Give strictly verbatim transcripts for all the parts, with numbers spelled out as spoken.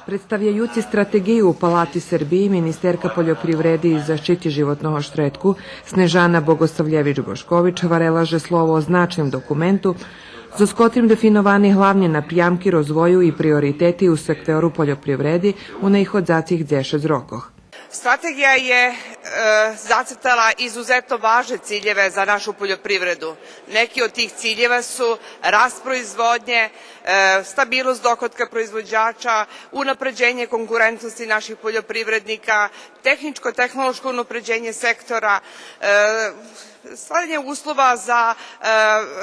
Представяюци стратеґию у Палати Сербиї, министерка польопривреди и защити животного штредку Снежана Богославєвич-Бошкович гварела же слово о значним документу, зоз котрим дефиновани главни напрямки розвою и приоритети у сектору польопривреди у наиходзацих дзешец рокох. Strategija je e, zacrtala izuzetno važne ciljeve za našu poljoprivredu. Neki od tih ciljeva su rast proizvodnje, e, stabilnost dohotka proizvođača, unapređenje konkurentnosti naših poljoprivrednika, tehničko-tehnološko unapređenje sektora, e, stvaranje uslova za e,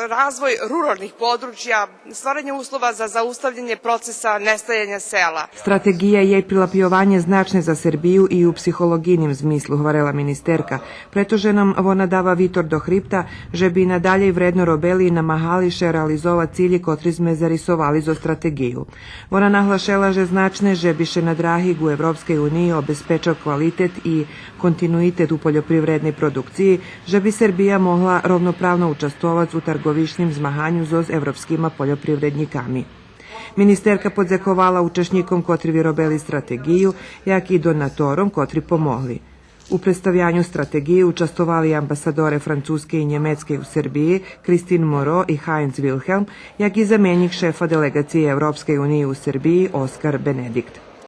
razvoj ruralnih područja, stvaranje uslova za zaustavljanje procesa nestajanja sela. Стратеґия єй прилапйованє значне за Сербию и у психолоґийним змислу, гварела министерка, прето же нам вона дава витор до хрипта же би надалєй вредно робели и намагали ше реализовац цилї котри зме зарисовали зоз стратеґию. Вона наглашела же значне же би ше на драги ґу Европскей униї обезпечел квалитет и континуитет у польопривредней продукциї, же би Сербия могла ровноправно участвовац у тарґовичним змаганю зоз европскима польопривреднїками. Министерка подзековала учашнїком котри виробели стратеґию, як и донатором котри помогли. У представяню стратеґиї участвовали амбасадоре Французкей и Нємецкей у Сербиї Кристин Моро и Хайнц Вилхелм, як и заменїк шефа делеґациї Европскей униї у Сербиї Оскар Бенедикт.